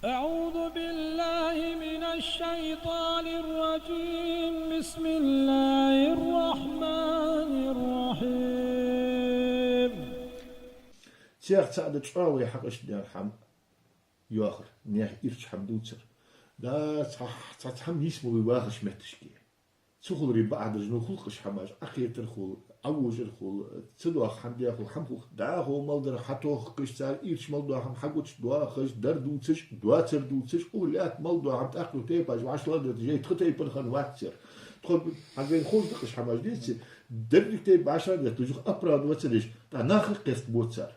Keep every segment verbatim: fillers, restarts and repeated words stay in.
أعوذ بالله من الشيطان الرجيم. بسم الله الرحمن الرحيم. Цех цаӀ да чӀоагӀа вай хьакъ ишта дер хӀама йоахар, наьха ирча хӀама дувцар. Да, цхьа, цхьа, цхьа хӀама йиса ма вий вахача метташка. Цу хуларе бакъахьа дажа хул-кх уж хӀамаш, Ӏокхетар хул, Ӏовожар хул, ца доагӀа хӀама даь хул, хӀама хул-кх. ДӀахо мел дар хьатохкаш, цар ирча мел дола хӀама хьагучадоахаш, дар дувцаш, доацар дувцаш, укх лаьтта мел дола хӀама тӀаккха тайпаш вӀашагӀ леладеш, жей тха тайпан хинна вац цар. Тхо, хьа вайна ховш да-кх уж хӀамаш, деций? Деррига тайпа вӀашагӀ леладеш, уж оправдываться деш, тӀаккха нах кхестабу цар.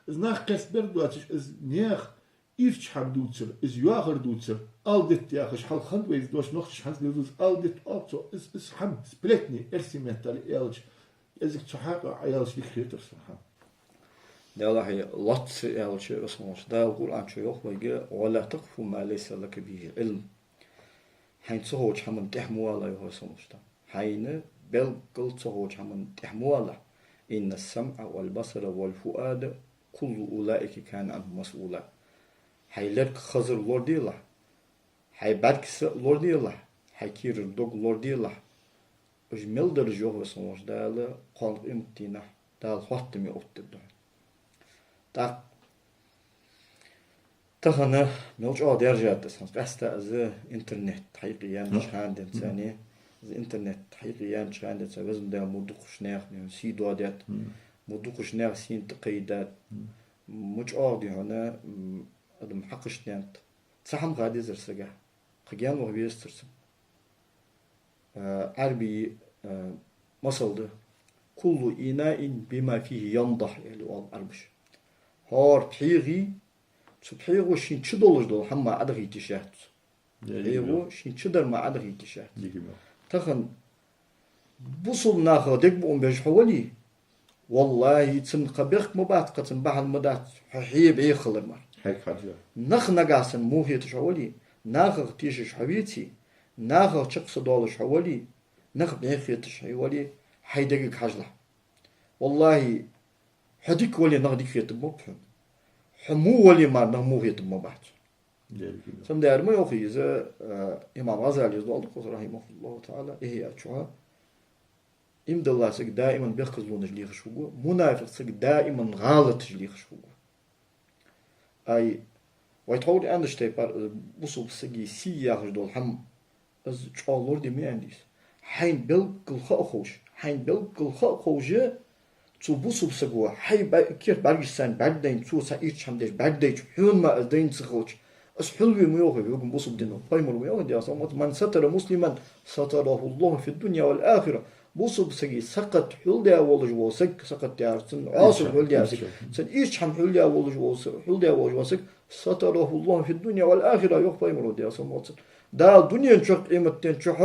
Из нах кхестабер доацаш, из наьха ирча хӀама дувцар, из йоахар дувцар, ала детта яхаш, хьалха хиннад вай из дош, нохчаша хӀанз лелаш, ала детта оал цо, из, из хӀама, сплетни, эрсий меттала аьлча, кӀезига цу хьакъехьа Ӏоаьлча дика хетар сона хӀама. Далла хьалаца аьлча, Расулуллахӏ, Дала Къуръан чу йоах вайга: «ولا تقف ما ليس لك به علم». Хьайна ца ховча хӀаман тӀехьа ма вала, йоах Расулуллахӏ. Хьайна белггала ца ховча хӀаман тӀехьа ма вала. «إن السمع والبصر والفؤاد كل أولئك كان عنه مسؤولا». Хьай лерг, хазар лораделахь, хьай бӀарг, са лораделахь, хьай кийрара дог лораделахь. Уж мел дараш, йоах Веза хинна волча Дала, кхоана къематдийнахьа Дала хоттаме оттадергда хьона. ТӀаккха тахан мел чӀоагӀа даьржад из, хӀанз къаьстта из интернет хьаюкъе яьннача хана денз, из интернет хьаюкъе яьннача хана денз Веза Дала мо дукхача наьха сий доадаьд, мо дукхача наьха сийна тӀакхайдаьд, мо чӀоагӀа дий хьона, м, адам хьакхашта даьннад. Цхьа хӀама ха дезар сага, кхы гаьна ваха везацар цунна. Э, Ӏарбий, э, масал да: «كل إناء بما فيه ينضح», аьле оал Ӏарбаша. ХӀара пхьегӀа, цу пхьегӀо шийна чу долаш дола хӀама мара Ӏодахийта йиш яц. ПхьегӀо шийна чу дар мара Ӏодахийта йиш яц. Тахан бусалба нахах дегабуам беш хьо вале, валлахӀи, цунна кхы бехк ма бац, кхы цунна бахьан ма дац хьо хье бӀеха хилар мара. Нах нагахьа санна во хеташ хьо вале, нахах тешаш хьо веце, нахах чакх са доалаш хьо вале, нах бӀеха хеташ хьо вале, хьай дегага хьажалахь. ВаллахӀи, хьо дика вале, нах дика хетаргбац хьона. Хьо во вале мара, нах во хетаргбац. Цудухьа ма йоах из, э, имам ГӀазалис доаладу-кх, рахьимахӀуллахӀу таӀала, «Ихьяъ» чу: иман долча сага даиман бехказлонаш лехаш хургва, мунафикъ сага даиман гӀалаташ лехаш хургва. Ай, вай тхьовра аьннача тайпара, э, бусалба сага сий яхаш дола хӀама, из чӀоагӀа лораде ма аьннадий из. Хьайна белггала ха а ховш, хьайна белггала ха а ховш, цу бусалба саго хьай бӀа-, керта бӀаргашца бӀаргадайна, цо цхьа ирча хӀама деш бӀаргадайча, хьона мара из дайна ца хилча, из хьулве ма йоахий хьога бусалба дино. Пайхамара ма йоахий, Даьла салам хилда цунна: «من ستر مسلما ستره الله في الدنيا والآخرة». Бусалба сага сакхат хьулдаь волаш вола саг, сакхат яхар цунна Ӏоасал хьулдаь саг, цунна ирча хӀама хьулдаь волаш вола са-, хьулдаь волаш вола саг, «ستره الله في الدنيا والآخرة», йоах пайхамара, Даьла салам хилда цунна. Дала дунен чухь, къематден чухь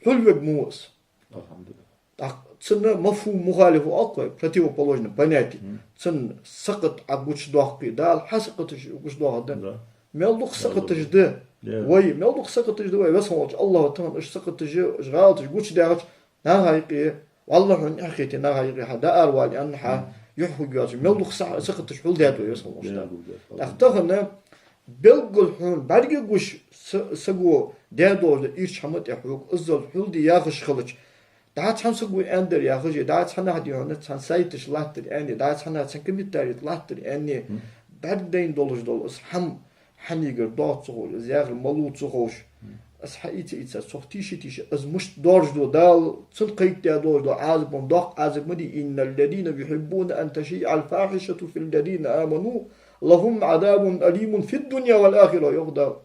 хьулвергва из. АлхьамдулиллахӀ. ТӀаккха цунна мафхӀум мухалиф оал-кх вай, противоположное понятие. Цунна сакхат Ӏа гучадоаккхе, Дала хьа сакхаташ гучадоахаргда. Мел дукха сакхаташ да вай, мел дукха сакхаташ да вай, Веза хинна волча АллахӀа тахан уж сакхаташ, уж гӀалаташ гучадаьхача, наха юкъе, валлахӀи, хьона эхь хете, наха юкъе хьо дӀааравала аьнна, хьа юхь хургйоацаш, мел дукха са-, сакхаташ хьулдаьд вай, Веза хинна волча Дала. ТӀаккха тахан белггала хьона бӀарга гуш са-, саго даь долаш да ирча хӀама тӀехьа хьога, иззал хьулде яхаш хилча, дӀа цхьан саго аьннадар яхаш, дӀа цхьаннахьа дий хьона цхьан сайташ латтар аьнна, дӀа цхьаннахьа цхьан комментарий латтар аьнна, бӀаргадайна долаш дола из хӀама хьанагара доагӀа ца ховш, из яхар малув ца ховш, из хьаийца а ийца, цох тийша а тийша, из мишта доаржаду Дала, цунна кхайкадаь долаш дола Ӏазап, доккха Ӏазап ма дий: «إن الذين يحبون أن تشيع الفاحشة في الذين آمنوا لهم عذاب أليم في الدنيا والآخرة», йоах Дала.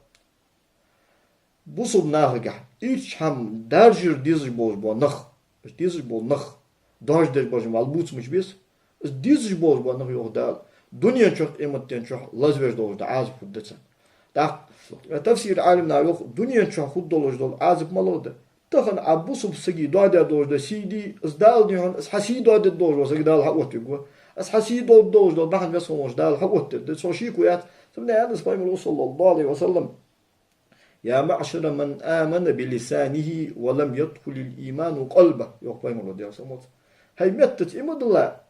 Бусалба нахагахьа ирча хӀама даржар дезаш болаш бола нах, уж дезаш бола нах, даржадеш болаш, мел бувцаш беса, уж дезаш болаш бола нах, йоах Дала, дунен чухь, къематден чухь лазавеш долаш да Ӏазап хургда царна. ТӀаккха тафсир Ӏалимнаха йоах, дунен чухь хургдолаш дола Ӏазап малагӀа да. Тахан Ӏа бусалба сага доадаь долаш да сий дий, из Дала дий хьона, из хьа сий доадергдолаш вола саг Дала хьаоттавергва. Из хьа сий доадергдолаш дола бахьан Веза хинна волча Дала хьаоттадергда. Цох шеко яц. Цудухьа аьннад пайхамара, صلى الله عليه وسلم: «يا معشر من آمن بلسانه ولم يدخل الإيمان قلبه», йоах пайхамара, Даьла салам хилда цунна. ХӀай меттаца иман дилла,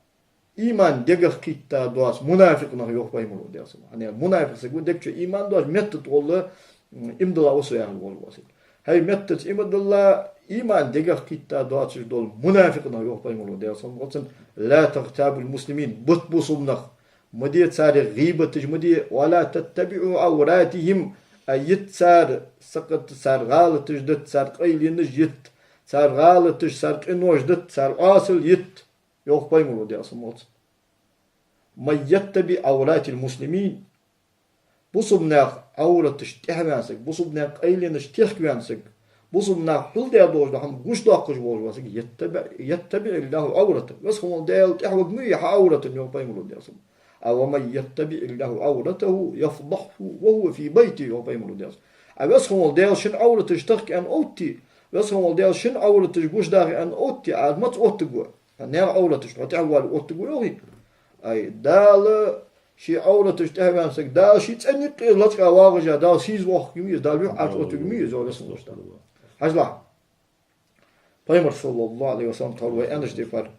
иман дегах кхийтта доаца мунафикъ нах, йоах пайхамара, Даьла салам хилда цунна. Хьанна мунафикъ саг ва, дег чу иман доацаш, метта тӀа гӀолла, м, иман дилла ва со яхаш вола саг. ХӀай, меттаца иман дилла, иман дегах кхийтта доацаш дола мунафикъ нах, йоах пайхамара, Даьла салам хилда цунна, لا تغتابوا المسلمين, бут бусалба нах. Ма де царех гӀийбаташ, ма де, ولا تتبعوا عوراتهم, а йита цар, сакхат цар гӀалаташ дита, цар къайленаш йита, цар гӀалаташ, цар къинош дита, цар Ӏоасал йита, йоах пайхамара, Даьла салам хилда цунна. من يتبع عورات المسلمين, бусалба наьха Ӏовраташ тӀехваьнна саг, бусалба наьха къайленаш техкаваьнна саг, бусалба наха хьулдаь долаш дола хӀама гучадоаккхаш волаш вола саг, يتبع, يتبع الله عورته. Веза хинна вола Даьла тӀехваргва из хьа Ӏовратан, йоах пайхамара, Даьла салам хилда цунна. ومن يتبع الله عورته يفضحه وهو في بيته, йоах пайхамара, Даьла салам хилда цунна. А Веза хинна вола Даьла шун Ӏовраташ тахка аьнна оттий, Веза хинна вола Даьла шун Ӏовраташ гучадаха аьнна оттий, Ӏа маца оттаргва? Хьа наьха Ӏовраташ хьо тӀехвала оттаргва, йоах из. Ай, Дала ший Ӏовраташ тӀехваьнна саг, Дала ший цӀен юкъе лачкъа вагӀаш, Дала сийза воаккхаргва из, Дала юхь Ӏочуоттаргва из, йоах Веза хинна волча Дала. Хьажал, пайхамар, صلى الله عليه وسلم, тхьовра вай аьннача тайпара,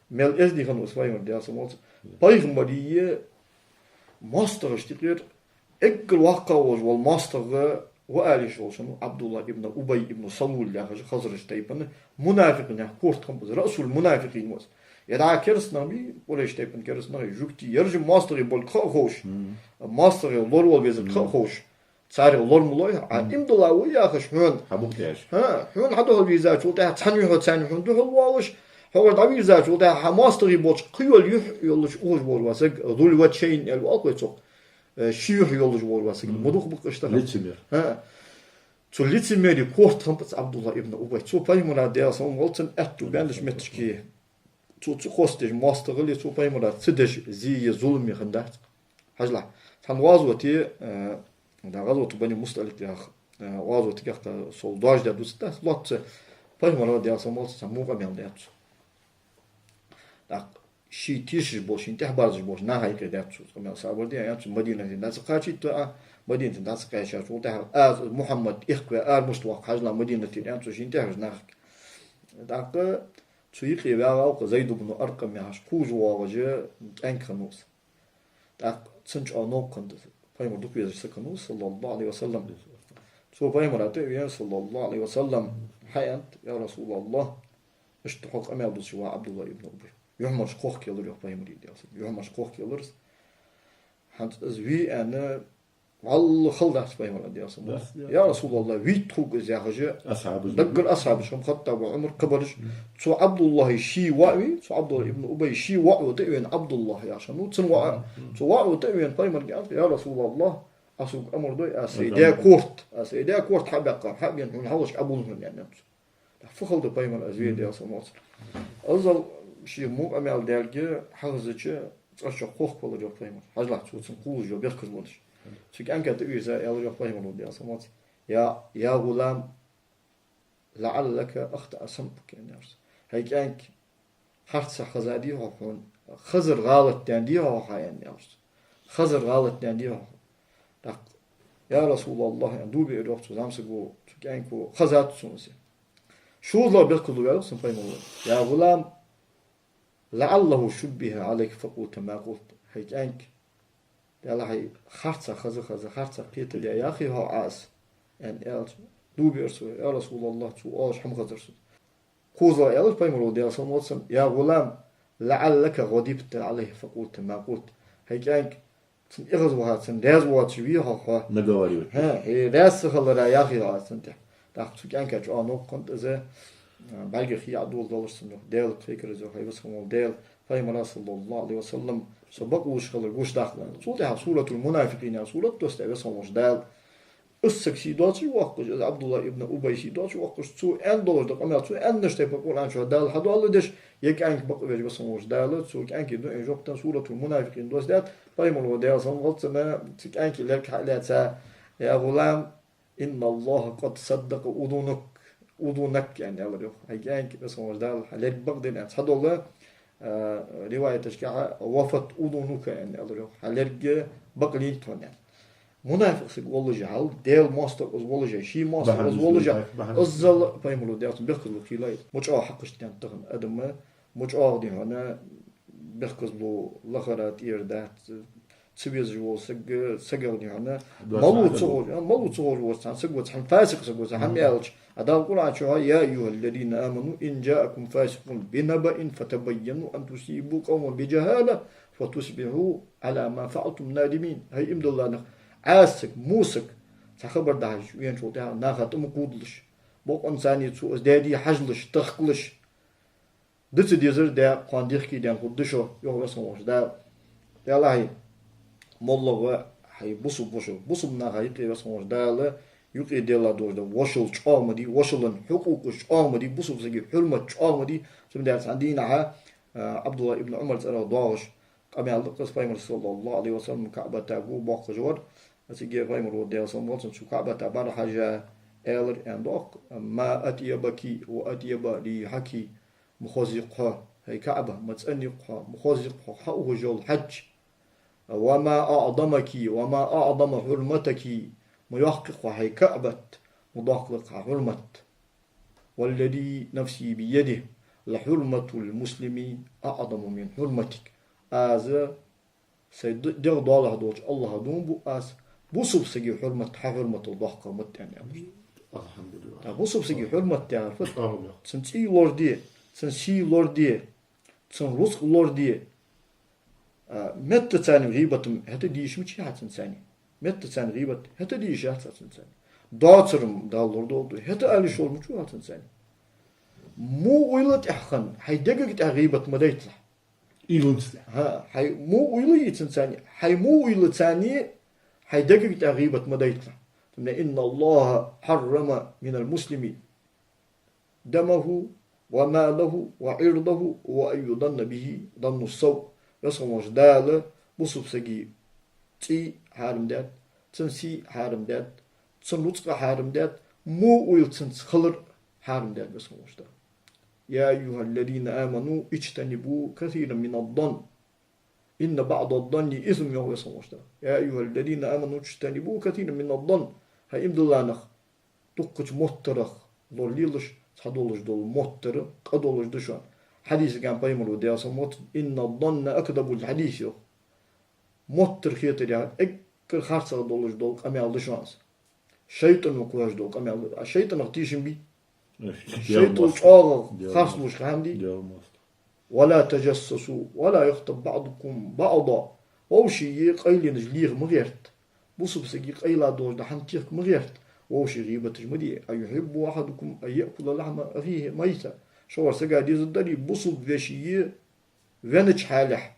мел эздий хиннав из пайхамар, Даьла салам хилда цунна. Пайхамара моастагӀашта юкъера эггара воккхагӀа волаш вола моастагӀа ва аьле йиш йолаш хиннав Ӏабдуллахь ибн Убай ибн Салул яхаш, Хазраж тайпан мунафикъ наьха корта хиннаб из, رأس المنافقين ва из. Е дӀа кераста нах бий, Къурайш тайпан кераста нах, жугтий, ераш моастагӀий болга ха а ховш, моастагӀий лоравала везалга ха а ховш, царех лора ма лой, Ӏа иман дилла ва яхаш хьона. Хьа бух тӀеш. ХӀа, хьона хьадухьалвийрзачул тӀехьагӀа цхьан юхьа царна хьона духьалвоалаш, хьогара дӀавийрзачул тӀехьагӀа хьа моастагӀий болча кхы йола юхь йолаш ухаш волаш вола саг, ذو الوجهين аьле ва-кх вай цох. Э, ши юхь йолаш волаш вола саг, ма дукха ба-кх уж тахан. Лицемер. ХӀа. Цу лицемерий корта хиннаб из Ӏабдуллахь ибн Убай. Цо пайхамара, Даьла салам хилда цунна, аьттув баьннача метташка, цо ца кхоссадеш моастагӀал е цо пайхамара ца деш зе е зулам е хиннадац. Хьажал, цхьан гӀазоте, э, да, гӀазоту Бани Мусталикъ яха, э, гӀазотагахьа сол дожда дувцаш дац, лоацца пайхамара, Даьла салам хилда цунна, цхьа во къамаьл даьд цо. ТӀаккха ший тешаш болча, шийна тӀехьабарзаш болча наха юкъе даьд цо къамаьл, сабар де, аьннад цо, Мадинате дӀа ца кхачийта Ӏа, Мадинате дӀа ца кхаьчачул тӀехьагӀа аз, Мухьаммад, ихкхве ара мишта воаккх, хьажал, Мадинате, аьннад цо шийна тӀехьарча нахага. ТӀаккха цу юкъе ваьгӀав-кх Зайд ибн Аркъам яхаш кхувш воагӀаш кӀаьнк хиннав из. ТӀаккха цунна чӀоагӀа новкъа хиннад из. Пайхамар дукха везаш саг хиннав из, صلى الله عليه وسلم. Цо пайхамара тӀа а вена, صلى الله عليه وسلم, хьааьннад: يا رسول الله, иштта хьога къамаьл дувцаш ва Ӏабдуллахь ибн Убай. Юхьмарша кхохкаелар, йоах пайхамара, Даьла салам хилда цунна. Юхьмарша кхохкаелар из. ХӀанз из вий аьнна, валлахӀи, хала дац пайхамара, Даьла салам хилда цунна. Дац, дац. يا رسول الله, вийта тхога из, яхаш, асхьабаш, даггара асхьабаш хиннаб, Хаттаба, Ӏумар, кхыбараш. Цу Ӏабдуллахьа ший воӀ вий, цу Ӏабдуллахь ибн Убайя ший воӀ ва тӀа а вена, Ӏабдуллахь яхаш хиннав цун воӀ. Цу воӀ ва тӀа а вена, пайхамарга аьннад: يا رسول الله, Ӏа сога амар дой, аз сай даь корта, аз сай даь корта хьабаьккхар, хьабена хьона хьалхашка Ӏа бувл хьона, аьннад цо. ТӀаккха фу хала да пайхамар, аз ве, Даьла салам хилда цунна. Азал шийх во къамаьл даьлга хьахезача, цӀерчох кхохкавелар, йоах пайхамар. Хьажал, цо цунна кхувлаш йола бехказлонаш. Цу кӀаьнка тӀа а вийрза, аьлар, йоах пайхамара, Даьла салам хилда цунна: يا، يا غلام، لعلك أخطأ سمعك, аьнна, аьлар цо. ХӀай кӀаьнк, харцахьа хезадий хьона, хезар гӀалат даьннадий хьона, аьнна, аьлар цо. Хезар гӀалат даьннадий хьона. ТӀаккха: يا رسول الله, аьнна, дув биар, йоах, цу зӀамсаго, цу кӀаьнко, хезад сона из. ШозлагӀа бехказло ваьлар цунна пайхамара: يا غلام، لعله شبه عليك فقلت ما قلت. ХӀай кӀаьнк, Даьла, хьай харцахьа хеза-хеза, харцахьа кхетадаь яхий хьо Ӏа из, аьнна, аьлча, дув биар цо: يا رسول الله, цо оалаш хӀама хезар сона. КхозлагӀа аьлар пайхамара, Даьла салам хилда цунна: يا غلام، لعلك غضبت عليه فقلت ما قلت. ХӀай кӀаьнк, цунна эгӀазваха, цунна раьза воацаш вий хьо, хьо? Наговаривать. ХӀа, хьо раьза ца хилара яхий хьо Ӏа из цунна тӀехьа. ТӀаккха цу кӀаьнка чӀоагӀа новкъа хиннад из. БӀаргех хий Ӏодоладелар цунна, йоах, Даьла кхайкар из, йоах, хӀай веза хинна вола Даьла, пайхамара, صلى الله عليه وسلم, со бакълувш хилар гучадаккха. Цул тӀехьагӀа Суратуль-Мунафикъин яха сурат доссадаьд Веза хинна волча Дала. Из саг сий доацаш воаккхаш, из Ӏабдуллахь ибн Убай сий доацаш воаккхаш, цо аьнна долаш дола къамаьл, цо аьннача тайпара Къуръан чу Дала хьадоаладеш, е кӀаьнк бакъвеш, Веза хинна волча Дала цу кӀаьнка дуӀан жоп денна, Суратуль-Мунафикъин доссадаьд, пайхамара, Даьла салам хилда цунна, цу кӀаьнка лерг хьаалаьца: يا غلام، إن الله قد صدق أذنك، أذنك, аьнна, аьлар, йоах. ХӀай кӀаьнк, Веза хинна волча Дала хьа лерг бакъденнад, аьнна, цхьадола, а, риваяташка хьа, وفت أذنك, аьнна, аьлар, йоах. Хьа лерг бакълийнад хьона, аьнна. Мунафикъ саг воллаше хьал, Даьла моастагӀа из воллаше, ший моастагӀа из воллаше, бахьан из, бахьан из. Аззал пайхамара, Даьла салам хилда цунна, бехказло кхийла из. Ма чӀоагӀа хьакхашта даьннад тахан адам, ма чӀоагӀа дий хьона, бехказло лахара тӀера дац, ца везаш вола саг, сагагӀа дихьана, малув ца ховш, а, малув ца ховш вола цхьан саго, цхьан фасикъ саго, цхьан хӀама аьлча, а Дала Къуръан чу йоах: «يا أيها الذين آمنوا إن جاءكم فاسق بنبأ فتبينوا أن تصيبوا قوما بجهالة فتصبحوا على ما فعلتم نادمين». ХӀай иман дилла нах, Ӏаьса саг, во саг, цхьа хабар дахьаш веначул тӀехьагӀа наха тӀа ма кхувдалаш. Бокъонцани цо из даьдий хьажалаш, тахкалаш. Дац дезар даь, кхоана дехке даьнна хургда шо, йоах Веза хинна волча Дала. Даллахьий, моллагӀа хьай бусалба воша, бусалба наха юкъе Веза хинна волча Дала юкъе делла долаш да вошал чӀоагӀа ма дий, вошалан хьукъукъаш чӀоагӀа ма дий, бусалба сага хьурмат чӀоагӀа ма дий. Цудухьа цхьан дийнахьа, а, Ӏабдуллахь ибн Ӏумарца ара доагӀаш къамаьл да-кх из: Пайхамар, саллаллахӀу Ӏалайхи ва саллам, КаӀбата го боккхаш вар, а цига Пайхамар, Даьла салам хилда цунна, цу КаӀбата бӀарахьежа, аьлар, аьнна доагӀа-кх: «ما أطيبك وأطيب ريحك». Ма хоза я-кх хьо, хӀай КаӀба, ма цӀена я-кх хьо, ма хоза я-кх хьо хьаухаш йола хьаж. «وما أعظمك وما أعظم حرمتك», ма йоккха я-кх хьо, хӀай КаӀбат, ма доккха я-кх хьа хьурмат. «والذي نفسي بيده لحرمة المسلم أعظم من حرمتك». Аз сай д-, дегӀ доалахьа долча АллахӀа дув буъ аз, бусалба сага хьурмат хьа хьурматал доккха ма да, аьнна, аьлар. АлхьамдулиллахӀ. ТӀаккха бусалба сага хьурмат яхар фуд? Цун цӀий лораде, цун сий лораде, цун рузкъа лораде. А, меттаца гӀийбат-м хӀаьта де йиш мичай хьа цунцани? Меттаца гӀийбат хӀаьта де йиш яц хьа цунцани? Доацар-м Дала лорадолда, хӀаьта ала йиш йолаш мичай хьа цунцани? Во уйла тӀехьа хинна, хьай дегага тӀехьа гӀийбат ма дайталахь. Уйланца тӀехьа. ХӀа, хьай во уйла я цунцани, хьай во уйлацани хьай дегага тӀехьа гӀийбат ма дайталахь. Цудухьа: «إن الله حرم من المسلم دمه وماله وعرضه وأن يظن به ظن السوء». Веза хинна волча Дала бусалба сага цӀий хьарам даьд, цун сий хьарам даьд, цун рузкъа хьарам даьд, во уйла цунца хилар хьарам даьд Веза хинна волча Дала. «يا أيها الذين آمنوا اجتنبوا كثيرا من الظن إن بعض الظن إثم», йоах Веза хинна волча Дала. «يا أيها الذين آمنوا اجتنبوا كثيرا من الظن». ХӀай иман дилла нах, дукхача моттарах лоралелаш, цхьа долаш дола моттар къа долаш да шоана. Хьадиса тӀа Пайхамара, Даьла салам хилда цунна: «إن الظن أكذب الحديث», йоах. Моттар хетар яхар эггара харцагӀа долаш дола къамаьл да шоана из. ШайтӀано кхоачаш дола къамаьл да. А шайтӀанах тешам бий? ШайтӀа чӀоагӀа харцлуш хӀама дий? «ولا تجسسوا ولا يغتب بعضكم بعضا». ВӀаший къайленаш леха ма гӀерта. Бусалба сага къайла долаш дола хӀама техка ма гӀерта. ВӀаший гӀийбаташ ма де. «أيحب أحدكم أن يأكل لحم أخيه ميتا». Шугара сага дезаргдарий бусалба веший венача хьалехьа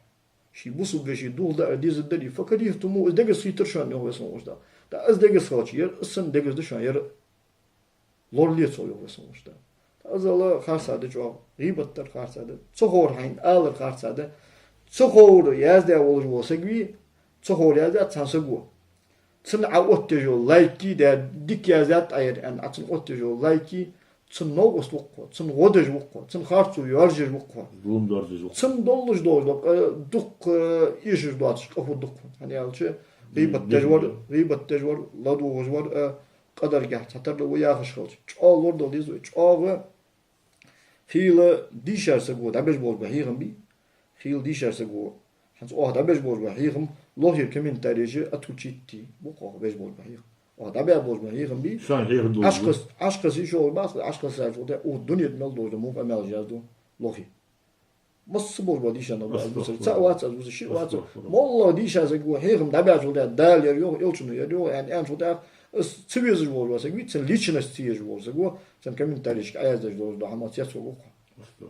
ший бусалба веший духьал даар дезаргдарий? «فكرهتموه», из дегаза хийтар шоана, йоах Веза хинна волча Дала. ТӀаккха из дегаза хилча, ер а санна дегаза да шоана, ер а лорале цо, йоах Веза хинна волча Дала. ТӀаккха иззал харцахьа да чӀоагӀа, гӀийбат дар харцахьа да, ца ховр хьайна алар харцахьа да. Ца ховр яздаь волаш вола саг вий, ца ховр яздаьд цхьан саго. Цунна Ӏа оттаеш йола лайк, да, дика яздаьд Ӏа ер аьнна, Ӏа цунна оттаеш йола лайк, цун новкъост ва-кх хьо, цун гӀо деш ва-кх хьо, цун харцо йоаржаеш ва-кх хьо. Зулам доаржаеш ва-кх хьо. Цун долаш долаш дола къа дукха эшаш доацаш къа хургда-кх хьона. ХӀана аьлча, гӀийбат деш вар, гӀийбат деш вар, ладувгӀаш вар, а, къа даргахьа цхьатарра ва яхаш хилча. ЧӀоагӀа лорадала деза вай, чӀоагӀа. Хийла дийшача саго дӀабеш болаш бола хьехам бий? Хийла дийшача саго, хӀанз оаха дӀабеш болаш бола хьехам лохера комментареш отключить де бу-кх оаха беш болаш бола хьехам. Оаха дӀабеш болаш бола хьехам бий? Шоана хьехам долаш ба. Ӏашкхас, Ӏашкхас йиш йолаш бац, Ӏашкхас йиш йолаш да, укх дунен тӀа мел долаш да мукъа къамаьлаш язду лохе. Масса болаш бола дийша нах ба аз бувцар. Цаӏ вац аз бувцар, шиъ вац. МоллагӀа дийша саг ва, хьехам дӀабаьчул тӀехьагӀа Дала ер йоах, элчано ер йоах аьнна, аьнначул тӀехьагӀа, из ца везаш волаш вола саг вий, цун личность ца езаш вола саг ва, цун комментареш Ӏояздеш долаш дола хӀама цецваргва-кх хьо.